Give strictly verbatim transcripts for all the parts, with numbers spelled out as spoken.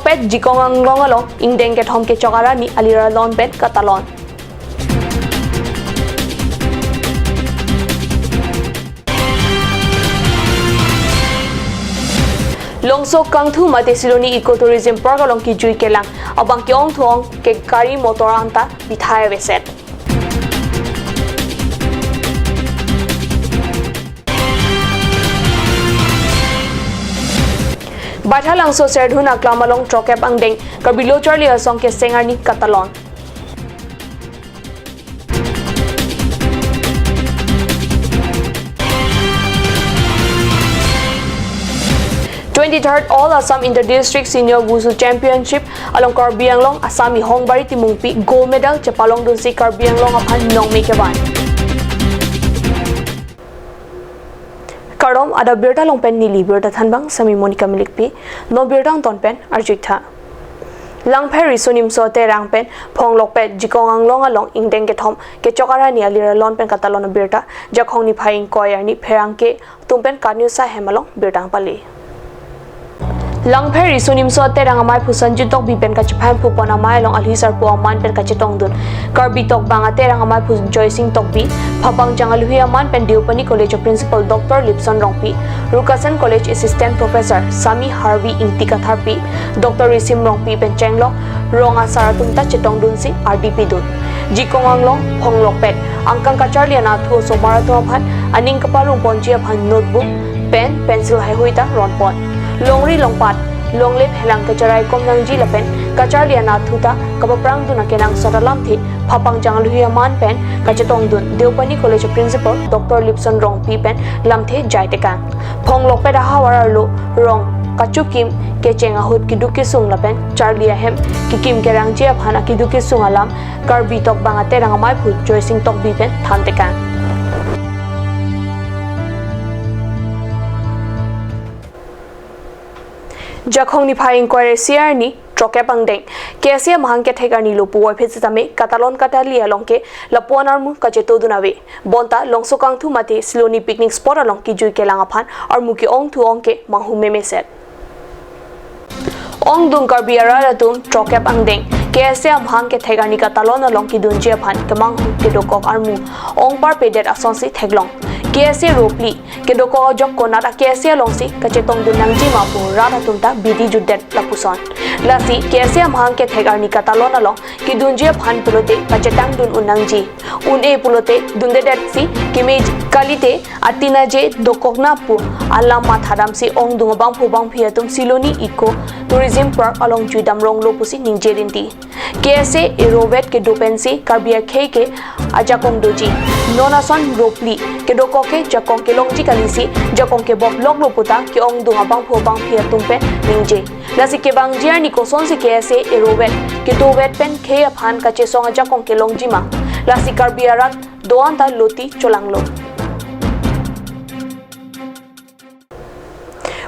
Pet Jikong Anglong along ingdeng kethom kechok arni alira lon pen katalon. Longso Kangthu mate Siloni Eco Tourism Park along kijui kelang, abang ke-ongthu-ong ke gari motor anta bithai aveset. Baithalangso Serdihun Aklam along throkkep angdeng Karbi Lo Charli Asong keseng arni katalon. Twenty-third All Assam Inter-District Senior Wushu Championship along Karbi Anglong asami Hongbari Timungpi gold medal chepalongdunsi Karbi Anglong aphan nongme kevan. Kardom, adap birta along pen neli birta thanbang sami Monica Milikpi, non birta angton pen arjuitha. Langpher Riso Nimso Terang pen Phonglokpet Jikong Anglong along ingdeng kethom kechok arni alira lon pen katalon abirta, Jakhong niphai ingkoi arni pherangke atum pen KAT News ahem along birta pale. Langpher Riso Nimso Terang amaiphu Sanju Tokbi pen kachephan phupon amei along alhi sarpo aman pen kachetongdun Karbi Tokbang Aterang amaiphu Joysing Tokbi, Phapang Jangaluhi aman pen Deopani College of Principal Doctor Lipson Rongpi, Rukasen College Assistant Professor Sami Harbi Ingti Katharpi, Doctor Risim Rongpi pen chenglok rong asar atum ta chetongdunsi ardi pidun. Jikong Anglong, Phonglokpet, angkang kacharli anatthu osomar atum aphan aning kaparong ponji aphan notebook, pen, pencil haihui ta ronpon. Longri longpat, longle phelang kacherai kom nangji lapen kacharli anatthu ta kapaprangdun akenangsot alamthe Phapang Jangaluhi aman pen kachetongdun Deopani College Principal Doctor Lipson Rongpi pen lamthe jai tekang. Phonglokpet ahavar arlo rong kachukim kecheng ahut keduk kesung lapen charli ahem kekim kerangji aphan akeduk kesung alam Karbi Tokbang Aterang amaiphu Joysing Tokbi pen than tekang. Jakhong niphai ingkoi isi arni throkkep angdeng K S A amahang kethek arni lo puvoiphit sitame katalon katali along ke lapuan armu kachetodun ave. Bonta Longso Kangthu mate Siloni picnic spot along kijui kelang aphan armu ke-ongthu-ong ke manghu memeset. Ongdung Karbi arat atum throkkep angdeng K S A amahang kethek arni katalon along kedunji aphan kemanghu kedokok armu ongparpedet asonsi theklong. K S A ropli kedokok ajok konat a-K S A alongsi kachetongdun nangji ma pu rat atum ta bidi jutdet lapuson. Lasi K S A amahang kethek arni katalon along kedunji aphan pulote kachetangdun un nangji. Un-e pulote dundedetsi keme kalite atina je dokokna pu alam mathadamsi ongdung abangphu bangphi atum Siloni Eco Tourism Park along juidam ronglo pusi ningje rinti. K S A erovet kedo pensi Karbi akhei ke ajakong doji. Non ason ropli kedokok ke jakong kelongji kalisi jakong kebop loklo puta ke-ongdung abangphu bangphi atum pen ningje. Lasi kevangji arni kosonsi K S A erovet kedovet pen khei aphan kachesong ajakong kelongji ma. Lasi Karbi arat do-an ta loti cholanglo.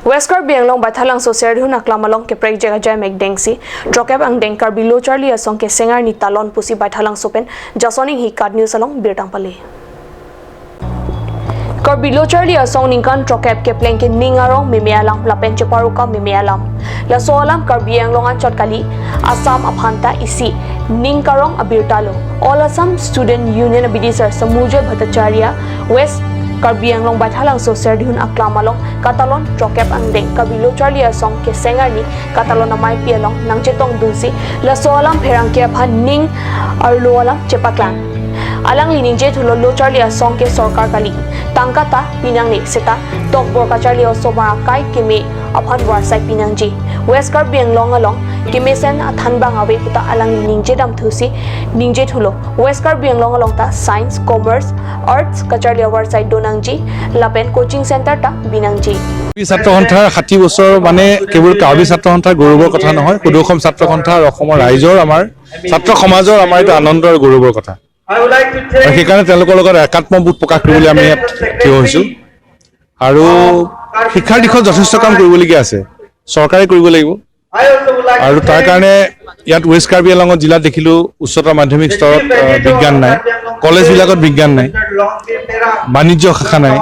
West Karbi Anglong Baithalangso Serdihun Aklam along keprek jek ajai mekdengsi throkkep angdeng Karbi Lo Charli Asong keseng arni talon pusi Baithalangso pen Jason Inghi KAT News along birta pale. Karbi Lo Charli Asong ningkan throkkep kepleng ke ning arong meme alam lapen cheparuka meme alam. Laso alam Karbi Anglong anchot kali, Assam aphan ta isi ning karong abirta lo. All Assam Student Union abidisar Samujol Bhattacharya West Karbi Anglong Baithalangso Serdihun Aklam along katalon throkkep angdeng Karbi Lo Charli Asong keseng arni katalon ameipi along nangchetongdunsi laso alam pherangke aphan ning arlo alam chepaklang. Alangli ningjethulo Lo Charli Asong ke sorkar kali, tangka ta pinangne seta tokbor kacharli osomar akai keme aphan varsai pinangji. West Karbi Anglong along kemesen athanbang ave puta alangli ningjedamthusi ningjethulo. West Karbi Anglong along ta Science, Commerce, Arts kacharli avarsai donangji lapen coaching center ta binangji. Karbi ছাত্ৰ সন্থাৰ ষাঠি বছৰ মানে কেৱল কাৰ্বি ছাত্ৰ সন্থাৰ গৌৰৱৰ কথা নহয়, সদৌ অসম ছাত্ৰ সন্থা আৰু অসমৰ ৰাইজৰ, আমাৰ ছাত্ৰ সমাজৰ আমাৰ এইটো আনন্দ আৰু গৌৰৱৰ কথা। আৰু সেইকাৰণে তেওঁলোকৰ লগত একাত্ম বোধ প্ৰকাশ কৰিবলৈ আমি ইয়াত থিয় হৈছোঁ। আৰু শিক্ষাৰ দিশত যথেষ্ট কাম কৰিবলগীয়া আছে, চৰকাৰে কৰিব লাগিব। আৰু তাৰ কাৰণে ইয়াত ৱেষ্ট কাৰ্বি আংলঙত জিলাত দেখিলোঁ উচ্চতৰ মাধ্যমিক স্তৰত, আহ, বিজ্ঞান নাই, কলেজবিলাকত বিজ্ঞান নাই, বাণিজ্য শাখা নাই।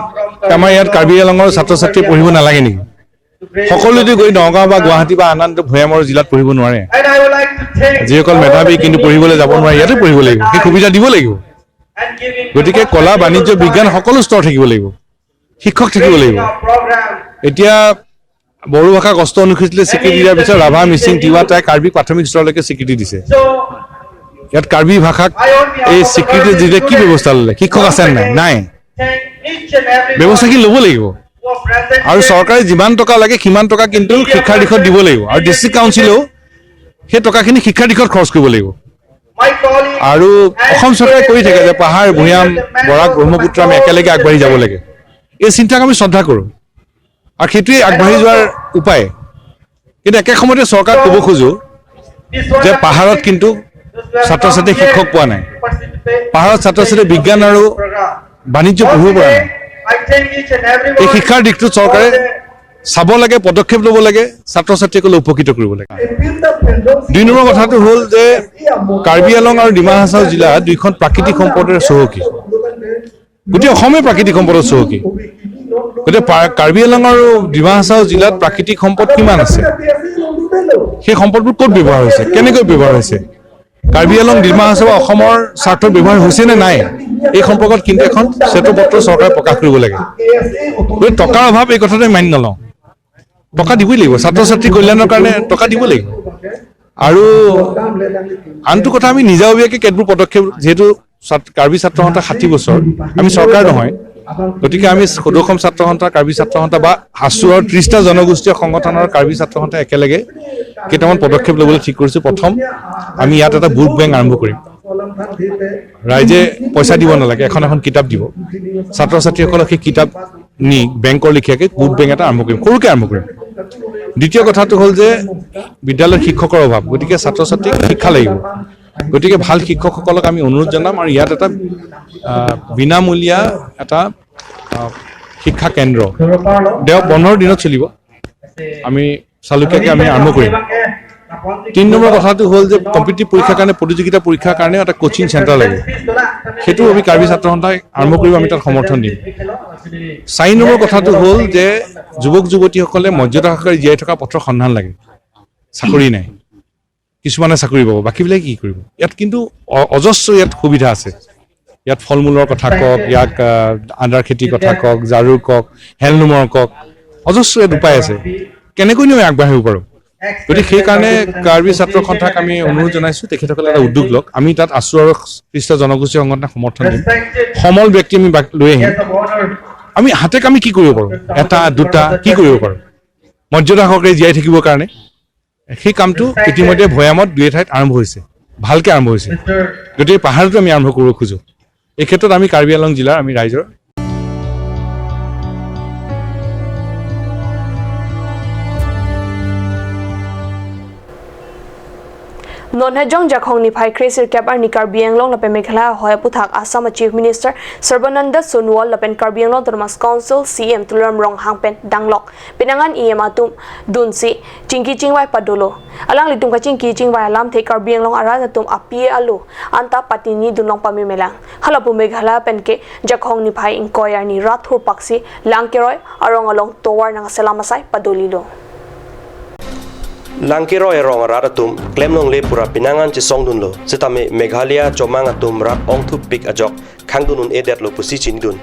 আমাৰ ইয়াত কাৰ্বি আংলঙৰ ছাত্ৰ ছাত্ৰীয়ে পঢ়িব নালাগে নেকি? সকলোৱেতো গৈ নগাঁও বা গুৱাহাটী বা আন আন ভৈয়ামৰ জিলাত পঢ়িব নোৱাৰে। And I would like to thank যিসকল মেধাৱী কিন্তু পঢ়িবলৈ যাব নোৱাৰে, ইয়াতে পঢ়িব লাগিব, সেই সুবিধা দিব লাগিব। And giving গতিকে কলা, বাণিজ্য, বিজ্ঞান সকলো স্তৰ থাকিব লাগিব, শিক্ষক থাকিব লাগিব। Our program. এতিয়া বড়ো ভাষা কষ্ট অনুসূচীলৈ স্বীকৃতি দিয়াৰ পিছত ৰাভা, মিচিং, তিৱা, টাই, কাৰ্বি প্ৰাথমিক স্তৰলৈকে স্বীকৃতি দিছে। So, ইয়াত কাৰ্বি ভাষাক এই স্বীকৃতি দিলে কি ব্যৱস্থা ল'লে? শিক্ষক আছে নে নাই? নাই। Thank each and every ব্যৱস্থা কি ল'ব লাগিব? Who are present আৰু here. চৰকাৰে যিমান টকা লাগে সিমান টকা কিন্তু শিক্ষাৰ দিশত দিব লাগিব। আৰু ডিষ্ট্ৰিক্ট কাউন্সিলেও সেই টকাখিনি শিক্ষাৰ দিশত খৰচ কৰিব লাগিব। My colleague আৰু অসম চৰকাৰে কৰি থাকে যে পাহাৰ, ভৈয়াম, বৰাক, ব্ৰহ্মপুত্ৰ আমি একেলগে আগবাঢ়ি যাব লাগে। এই চিন্তাক আমি শ্ৰদ্ধা কৰোঁ আৰু সেইটোৱেই আগবাঢ়ি যোৱাৰ উপায়। কিন্তু একে সময়তে চৰকাৰক ক'ব খোজো যে পাহাৰত কিন্তু ছাত্ৰ ছাত্ৰীয়ে শিক্ষক পোৱা নাই, পাহাৰত ছাত্ৰ ছাত্ৰীয়ে বিজ্ঞান আৰু বাণিজ্য পঢ়িব পৰা নাই। এই শিক্ষাৰ দিশটো চৰকাৰে চাব লাগে, পদক্ষেপ ল'ব লাগে, ছাত্ৰ ছাত্ৰীসকলক উপকৃত কৰিব লাগে। দুই নম্বৰ কথাটো হ'ল যে কাৰ্বি আংলং আৰু ডিমা হাছাও জিলা দুইখন প্ৰাকৃতিক সম্পদৰে চহকী। গোটেই অসমে প্ৰাকৃতিক সম্পদত চহকী। গতিকে পা-, কাৰ্বি আংলং আৰু ডিমা হাছাও জিলাত প্ৰাকৃতিক সম্পদ কিমান আছে, সেই সম্পদবোৰ ক'ত ব্যৱহাৰ হৈছে, কেনেকৈ ব্যৱহাৰ হৈছে, কাৰ্বি আংলং, ডিমা হাছাও বা অসমৰ স্বাৰ্থত ব্যৱহাৰ হৈছে নে নাই, এই সম্পৰ্কত কিন্তু এখন শ্বেতপত্ৰ চৰকাৰে প্ৰকাশ কৰিব লাগে। গতিকে টকাৰ অভাৱ, এই কথাটো আমি মানি নলওঁ। টকা দিবই লাগিব, ছাত্ৰ ছাত্ৰী কল্যাণৰ কাৰণে টকা দিব লাগিব। আৰু আনটো কথা, আমি নিজাববীয়াকৈ কেতবোৰ পদক্ষেপ, যিহেতু ছাত-, কাৰ্বি ছাত্ৰ সন্থা ষাঠি বছৰ, আমি চৰকাৰ নহয়, গতিকে আমি সদৌ অসম ছাত্ৰ সন্থা, কাৰ্বি ছাত্ৰ সন্থা বা আছু আৰু ত্ৰিশটা জনগোষ্ঠীয় সংগঠনৰ কাৰ্বি ছাত্ৰ সন্থা একেলগে কেইটামান পদক্ষেপ ল'বলৈ ঠিক কৰিছোঁ। প্ৰথম, আমি ইয়াত এটা বুক বেংক আৰম্ভ কৰিম। ৰাইজে পইচা দিব নালাগে, এখন এখন কিতাপ দিব। ছাত্ৰ ছাত্ৰীসকলক সেই কিতাপ নি বেংকৰ লেখীয়াকৈ বুক বেংক এটা আৰম্ভ কৰিম, সৰুকৈ আৰম্ভ কৰিম। দ্বিতীয় কথাটো হ'ল যে বিদ্যালয়ত শিক্ষকৰ অভাৱ, গতিকে ছাত্ৰ ছাত্ৰীক শিক্ষা লাগিব। গতিকে ভাল শিক্ষকসকলক আমি অনুৰোধ জনাম আৰু ইয়াত এটা, আহ, বিনামূলীয়া এটা, আহ, শিক্ষা কেন্দ্ৰ দেও-, বন্ধৰ দিনত চলিব। আমি চালুকীয়াকৈ আমি আৰম্ভ কৰিম। তিনি নম্বৰ কথাটো হ'ল যে কম্পিটিটিভ পৰীক্ষাৰ কাৰণে, প্ৰতিযোগিতা পৰীক্ষাৰ কাৰণে এটা কোচিং চেণ্টাৰ লাগে, সেইটো আমি কাৰ্বি ছাত্ৰ সন্থাই আৰম্ভ কৰিব, আমি তাত সমৰ্থন দিম। চাৰি নম্বৰ কথাটো হ'ল যে যুৱক যুৱতীসকলে মৰ্যাদা সহকাৰে জীয়াই থকা পথৰ সন্ধান লাগে, চাকৰি নাই। কিছুমানে চাকৰি পাব, বাকীবিলাকে কি কৰিব? ইয়াত কিন্তু অ-, অজস্ৰ ইয়াত সুবিধা আছে। ইয়াত ফল মূলৰ কথা কওক, ইয়াক, আহ, আদাৰ খেতিৰ কথা কওক, জাৰু কওক, হেণ্ডলুমৰ কওক, অজস্ৰ ইয়াত উপায় আছে। কেনেকৈনো আমি আগবাঢ়িব পাৰোঁ? গতিকে সেইকাৰণে কাৰ্বি ছাত্ৰ সন্থাক আমি অনুৰোধ জনাইছোঁ, তেখেতসকলে এটা উদ্যোগ লওক। আমি তাত আছু আৰু ত্ৰিশটা জনগোষ্ঠীয় সংগঠনক সমৰ্থন দিম। সমল ব্যক্তি আমি বাক-, লৈ আহিম। আমি হাতে কামে কি কৰিব পাৰোঁ? এটা, দুটা কি কৰিব পাৰোঁ? মৰ্যাদা সহকাৰে জীয়াই থাকিবৰ কাৰণে সেই কামটো ইতিমধ্যে ভৈয়ামত দুই এঠাইত আৰম্ভ হৈছে, ভালকৈ আৰম্ভ হৈছে। গতিকে পাহাৰতো আমি আৰম্ভ কৰিব খোজোঁ। এই ক্ষেত্ৰত আমি কাৰ্বি আংলং জিলাৰ আমি ৰাইজৰ Non Hejong Jakhong niphai kre sirkep arni Karbi Anglong lapen Meghalaya ahoi aputhak Assam a Chief Minister Sarbananda Sonowal lapen Karbi Anglong Autonomous Council C E M Tuliram Ronghang pen danglok. Penangan E M atum dunsi chingki chingvai padolo. Alanglitum kachingki chingvai alamthe Karbi Anglong arat atum api alo anta patini dunlong pamemelang. Halapu Meghalaya penke Jakhong niphai ingkoi arni rat hurpaksi Langkeroi arong along tovar nangselam asai padolilo. Langkeroi arong arat atum klemlongle pura penangan chesongdunlo, setame Meghalaya chomang atum rat ongthupik ajok khangdun un-edetlo pusi chinidun.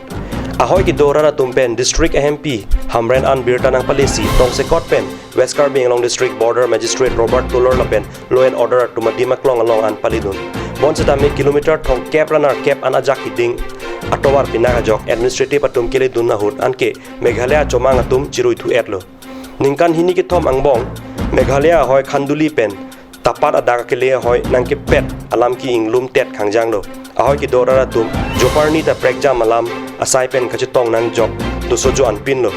Ahoi kedo rat atum pen district M P Hamren an birta nangpalesi tongsekot pen West Karbi Anglong District Border Magistrate Robert Tulor lapen Law and Order atum adim aklong along an palidun. Bonsitame kilometer thomkep ra nerkep an ajak keding atovar pinak ajok administrative atum keledun ahut anke Meghalaya chomang atum chirui thu-etlo. Ningkan hini kethom angbong Meghalaya ahoi Khanduli pen Tapat adak akele ahoi nangkepet alam ke-inglum tet khangjanglo. Ahoi kedo rat atum joparni ta prekjam alam asai pen kachetong nangjok dosojo anpinlo.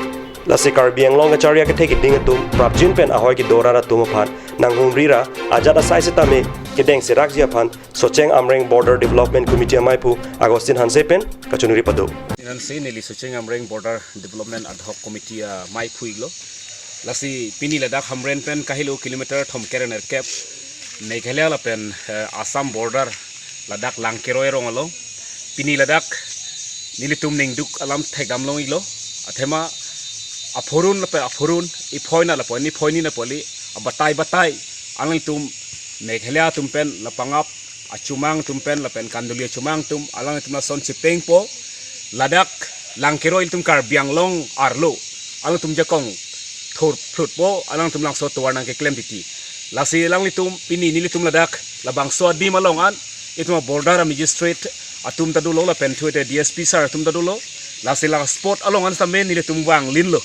Lasi Karbi Anglong kacharli akethe keding atum prapjin pen ahoi kedo rat atum aphan nanghumri ra ajat asai setame kedeng serakji aphan Socheng Amreng Border Development Committee amaiphu Augustine Hanse pen kachonghuri pado. Inansi neli Socheng Amreng Border Development Ad Hoc Committee amaiphu iklo. Lasi pini ladak Hamren pen kahelo kilometer thomkep ra nerkep Meghalaya lapen, eh, Assam border ladak Langkeroi arong along. Pini ladak nelitum ningduk alam thekdamlong iklo. Athema aphurun lapen aphurun, iphoina lapen iphoini na poli, abatai batai, alangtum Meghalaya atum pen, la Pangap achomang atum pen, lapen Kanduli achomang atum, alangtum lason chepengpo, ladak Langkeroi ilitum Karbi Anglong arlo, alangtum jakong thur phlutpo, alangtum labangso tovar nangkeklem titi. Lasi alanglitum pini nelitum ladak labangso adim along an, itum a-border a-magistrate atum ta dolo lapen thu te D S P sir atum ta dolo. Lasi la spot along an same nelitum vanglinlo.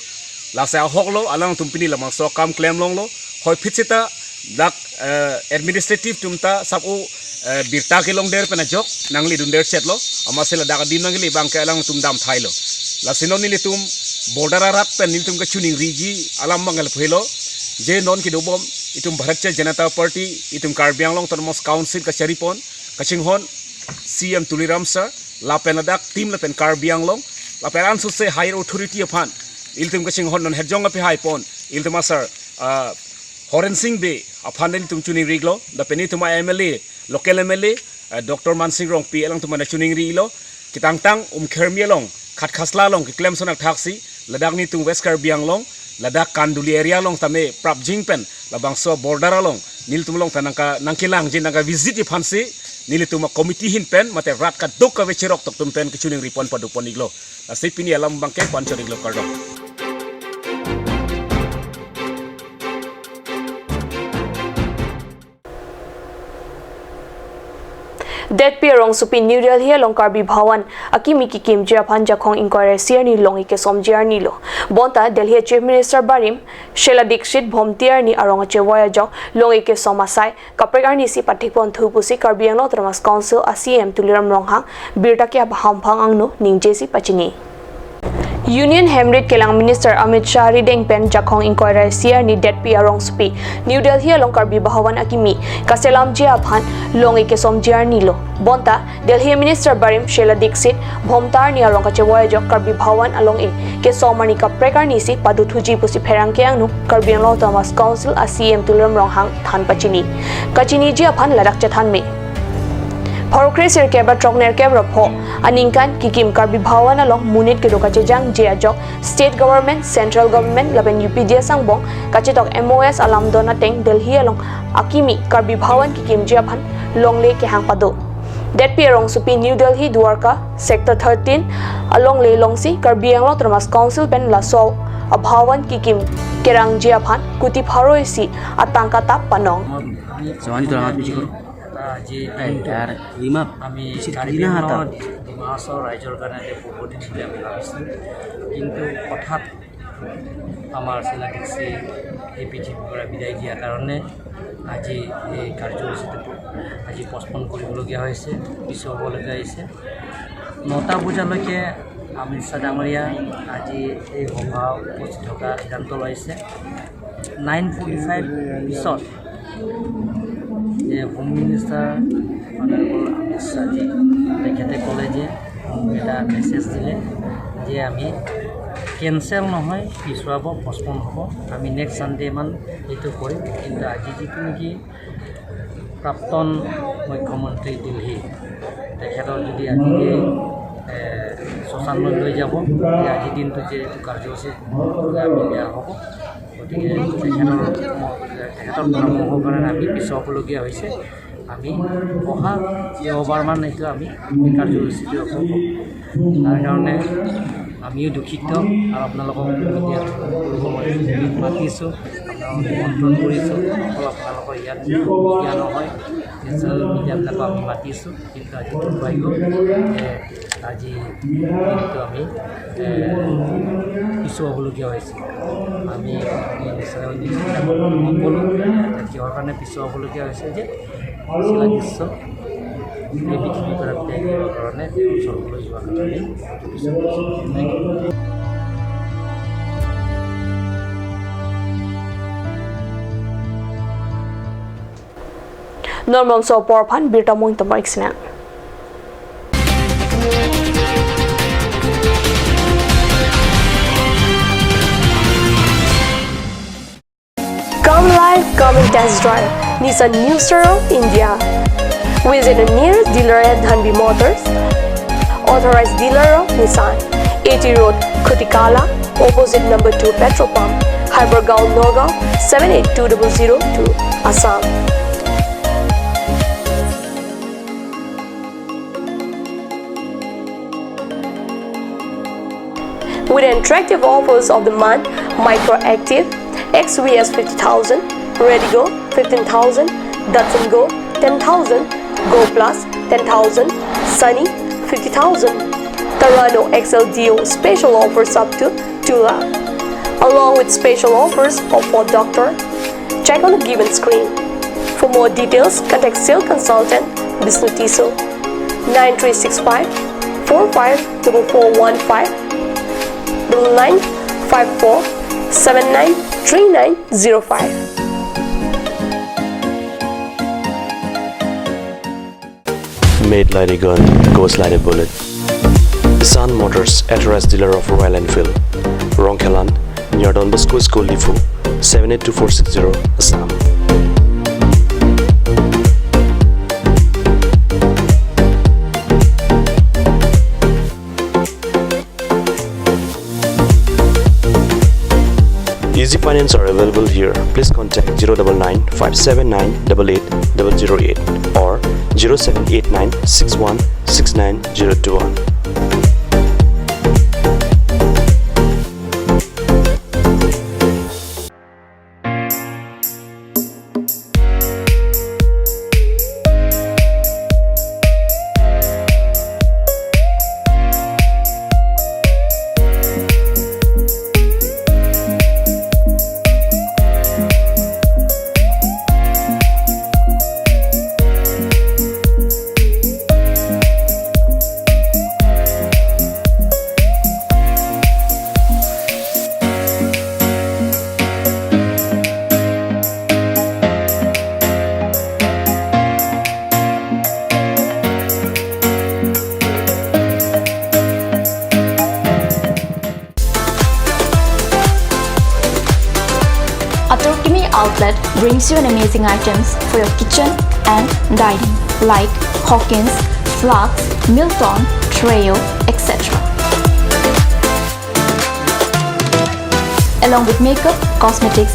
Lasi ahoklo, alangtum pini labangso akam klemlonglo. Hoiphit seta dak, eh, administrative atum ta sabo, eh, birta kelongder pen ajok nangledunde chetlo. Amatsi ladak adim nangkele abangke alangtum damthailo. Lasi non nelitum border arat pen nelitum kachiningriji alam abang lapu helo. Je non kedobom itum Bharatiya Janata Party, itum Karbi Anglong Autonomous Council kacharipon, kachinghon C M Tuliram sir, lapen ladak team lapen Karbi Anglong, lapen ansose higher authority aphan ilitum kachinghon non herjong api haipon, ilitum a sir, ah, Horen Sing Bey aphan nelitum chiningrilo, lapen itum a M L A, local M L A, eh, Doctor Mansing Rongpi alangtum aphan chiningrilo, ketangtang Umkhermi along, Khatkhasla along keklem ason athaksi, ladak nelitum West Karbi Anglong, ladak Kanduli area along tame prapjin pen, labangso border along, nelitum along ta nangka, nangkelangji nangkavisitji aphansi, nelitum a-committee ahin pen, mate rat kadokave cherok tok atum pen kachiningri pon padopon-iklo. Lasi pini alam abangke pon choriklo, kardom. Detpi arongsopi New Delhi along Karbi Bhawan akimi kekimji aphan Jakhong ingkoi ra isi arni long-ik kesomji arni lo. Bonta Delhi Chief Minister barim Sheila Dikshit Bhomti arni arong kachevoi ajok long-ik kesom asai kaprek arnisi pathikponthu pusi Karbi Anglong Autonomous Council a C E M Tuliram Ronghang birta kehap ahamphang angno ningjesi pachini. Union Hemrit kelang Minister Amit Shah arideng pen Jakhong ingkoi ra isi arni Detpi arongsopi New Delhi along Karbi Bhawan akimi kaselamji aphan long-ik kesomji arni lo. Bonta Delhi Minister barim Sheila Dikshit Bhomti arni arong kachevoi ajok Karbi Bhawan along-ik kesom arni kaprek arnisi padothuji pusi pherangke angno Karbi Anglong Autonomous Council a C E M Tuliram Ronghang than pachini. Kachiniji aphan ladak chethan me. Pharo kre sirkep ra throk nerkep ra pho aningkan kekim Karbi Bhawan along monit kedo kachejangji ajok State Government, Central Government lapen U P D S angbong kachetok M O S alam don ateng Delhi along akimi Karbi Bhawan kekimji aphan longle kehang pado. Detpi arongsopi New Delhi Dwarka Sector thirteen alongle alongsi Karbi Anglong Autonomous Council pen laso a-Bhawan kekim kerangji aphan kuti pharo isi atangka ta panong. Soalnya itu orang habis itu. আজি এই দিনটো ইয়াৰ ৰিমাপ আমি বেছি কাৰ্বি ধুনীয়া আংলঙৰ এটা। ডিমা হাছাও ৰাইজৰ কাৰণে এটা বহুত দিন বুলি আমি ভাবিছিলোঁ, কিন্তু হঠাৎ আমাৰ চিলা দীক্ষিতে এই পৃথিৱীৰ পৰা বিদায় দিয়াৰ কাৰণে আজি এই কাৰ্যসূচীটো আজি পষ্টপন কৰিবলগীয়া হৈছে, পিছুৱাবলগীয়া হৈছে। নটা বজালৈকে অমিত শ্বাহ ডাঙৰীয়া আজি এই সভা উপস্থিত থকা সিদ্ধান্ত লৈছে। নাইন ফৰ্টি ফাইভ পিছত যে হোম মিনিষ্টাৰ অনাৰেবল অমিত শ্বাহজী তেখেতে ক'লে যে মোক এটা মেছেজ দিলে যে আমি কেঞ্চেল নহয়, পিছুৱাব, পষ্টপন হ'ব, আমি নেক্সট ছানডে মান এইটো কৰিম। কিন্তু আজি যিটো নেকি প্ৰাক্তন মুখ্যমন্ত্ৰী দিল্লী, তেখেতৰ যদি আজি এই, এ, শ্মশানলৈ লৈ যাব, তেতিয়া আজিৰ দিনটো যে এইটো কাৰ্যসূচী আমি বেয়া হ'ব। গতিকে তেখেতৰ, তেখেতৰ পৰামৰ্শৰ কাৰণে আমি পিছুৱাবলগীয়া হৈছে। আমি অহা দেওবাৰমান এইটো আমি এই কাৰ্যসূচীটো হ'ব। তাৰ কাৰণে আমিও দুখিত আৰু আপোনালোকক মিডিয়াত মাতিছোঁ, আপোনালোকক নিমন্ত্ৰণ কৰিছোঁ। অকল আপোনালোকৰ ইয়াত মিডিয়া নহয়, নেশ্যনেল মিডিয়াবিলাকক আমি মাতিছোঁ, কিন্তু আজি দুৰ্ভাগ্য যে আজি দিনটো আমি, এ, পিছুৱাবলগীয়া হৈছে। আমি নেশ্যনেল মিডিয়াবিলাকক নক'লোঁ, কিহৰ কাৰণে পিছুৱাবলগীয়া হৈছে যে চিলা দীক্ষিত এই পৃথিৱীৰ পৰা বিদায় দিবৰ কাৰণে তেওঁৰ স্বৰ্গলৈ যোৱাৰ কাৰণে আমি পিছুৱাইছোঁ। Normal so apor aphan birta mo ingtomo iksinang. Come live, come and test drive Nissan New Star of India. Visit a nearest dealer at Dhanvi Motors, authorized dealer of Nissan, A T Road, Khutikala, opposite number two petrol pump, Hypergaon, Nagaon, seven eight two double zero two, Assam. With attractive offers of the month, Micro Active, X V S fifty thousand, Redigo fifteen thousand, Datsun Go ten thousand, Go Plus ten thousand, Sunny fifty thousand, Terrano X L D O special offers up to two lakh, along with special offers of Ford Doctor. Check on the given screen. For more details, contact sales consultant Bishnu Tisso, nine three six five four five double four one five, double nine five four seven nine three nine zero five. Made like a gun, goes like a bullet. Sun Motors, authorized dealer of Royal Enfield, Rongkhelan, near Don Bosco School, Diphu, seven eight two four six zero, Assam. Easy finance are available here. Please contact zero double nine five seven nine double eight double zero eight or zero seven eight nine six one six nine zero two one. Atur Kimi Outlet brings you an amazing items for your kitchen and dining, like Hawkins, flasks, Milton, Treo, et cetera. Along with makeup, cosmetics,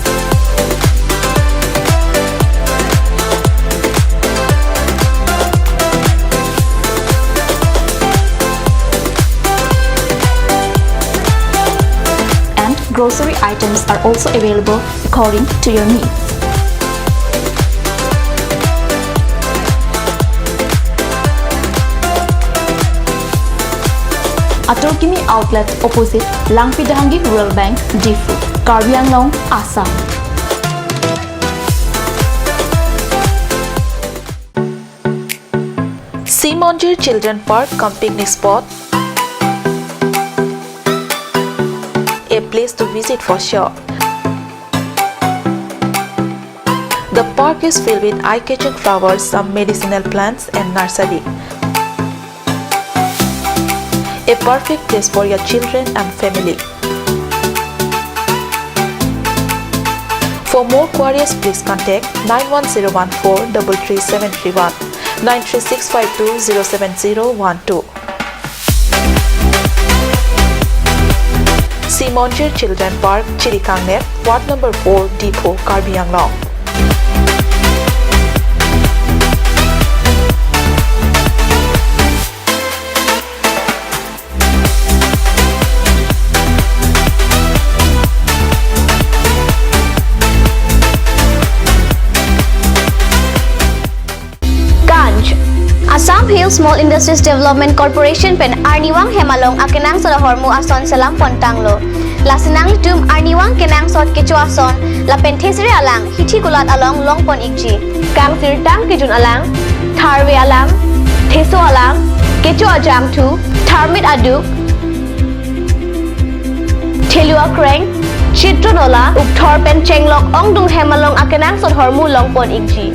and grocery items are also available according to your needs. Atur Kimi Outlet, opposite Langpi Dehangi Rural Bank, Diphu, Karbi Anglong, Assam. Simonjir Children Park cum picnic spot, a place to visit for sure. The park is filled with eye-catching flowers, some medicinal plants and nursery. A perfect place for your children and family. For more queries, please contact nine one zero one four double three seven three one, nine three six five two zero seven zero one two. Simonjir Children Park, Chirikangner, Ward number four, Diphu, Karbi Anglong. Ganj. Assam Hill Small Industries Development Corporation pen arnivang hem along akenangsot ahormu ason selam pontanglo. Lasi nanglitum arnivang kenangsot kecho ason lapen thesere alang hithi kulat along longpon ikji. Kangsirtang kejun alang, tharve alang, theso alang, kecho ajangthu, tharmit aduk, thelu akreng, chitro nola, ukthor pen chenglok ongdung hem along akenangsot ahormu longpon ikji.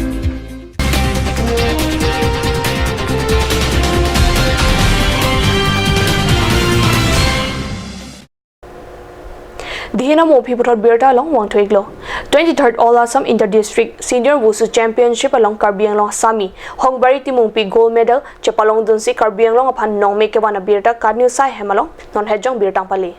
Dihin amo aphi puthot birta along vangthu-iklo. Twenty-third All Assam Inter District Senior Wushu Championship along Karbi Anglong Assami Hongbari Timungpi gold medal chepalongdunsi Karbi Anglong aphan nongmek kevan abirta Karniusai hem along non hejong birta pali.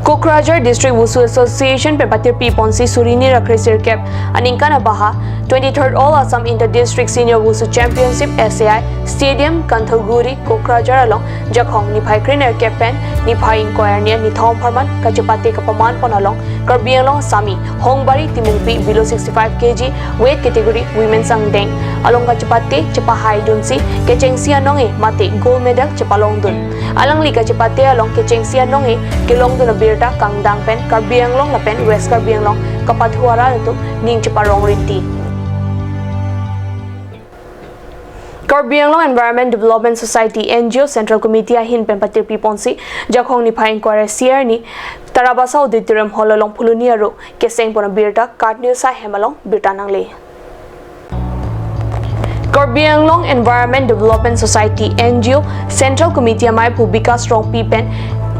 Kokrajhar District Wushu Association pen patirpi ponsi suri hini ra kresirkep aningkan abaha twenty-third All Assam Inter District Senior Wushu Championship S A I Stadium, Kanthalguri, Kokrajhar along Jakhong niphai krenerkep pen niphai ingkoi arni nithom apharman kachepate kapaman pon along Karbi Anglong asami Hongbari Timungpi below sixty-five K G weight category women's angdeng along kachepate chepahaidunsi kechengsi anong-e mate gold medal chepalongdun. Alangli kachepate along kechengsi anong-e kelongdun abirta kangdang pen Karbi Anglong lapen West Karbi Anglong kapathu arat atum ning cheparong rinti. Karbi Anglong Environment Development Society N G O Central Committee ahin pen patirpi ponsi Jakhong niphai ingkoi ra isi arni Tarabasa Auditorium Hall along Phuloni aro keseng pon abirta KAT News ahem along birta nangle. Karbi Anglong Environment Development Society N G O Central Committee amaiphu Bikash Rongpi pen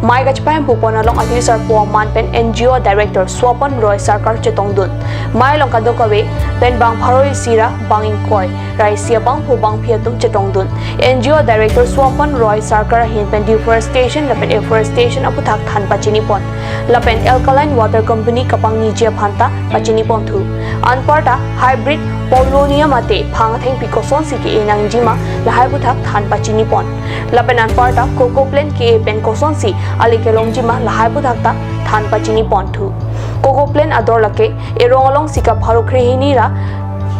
mei kachepahemphu pon along ati sarpo aman pen N G O Director Swapon Roy Sarkar chetongdun. Mei along kadokave pen bang pharo isi ra bang ingkoi ra isi abangphu bangphi atum chetongdun. N G O Director Swapon Roy Sarkar ahin pen deforestation lapen afforestation aphuthak than pachini pon lapen Alkaline Water Company kapangniji aphanta pachini ponthu. Anparta hybrid Paulownia mate phang athengpi kosonsi ke-e nangjima lahai aphuthak than pachini pon. Lapen anparta cocoa plant ke-e pen kosonsi ale kelongjima lahai aphuthak ta than pachini ponthu. Cocoa plant ador lake erong along sika pharo krehini ra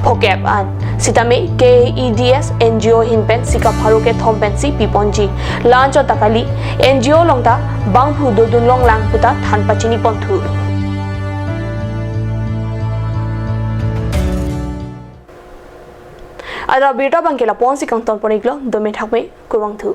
phokep an. Sitame K A E D S N G O ahin pen sika pharo kethom pensi piponji. La-anchot ta kali, N G O along ta bangphu dodun longlang puta than pachini ponthu. Adap abirta abangke lapu-ansi kangton pon-iklo, dome thakme, kurvangthu.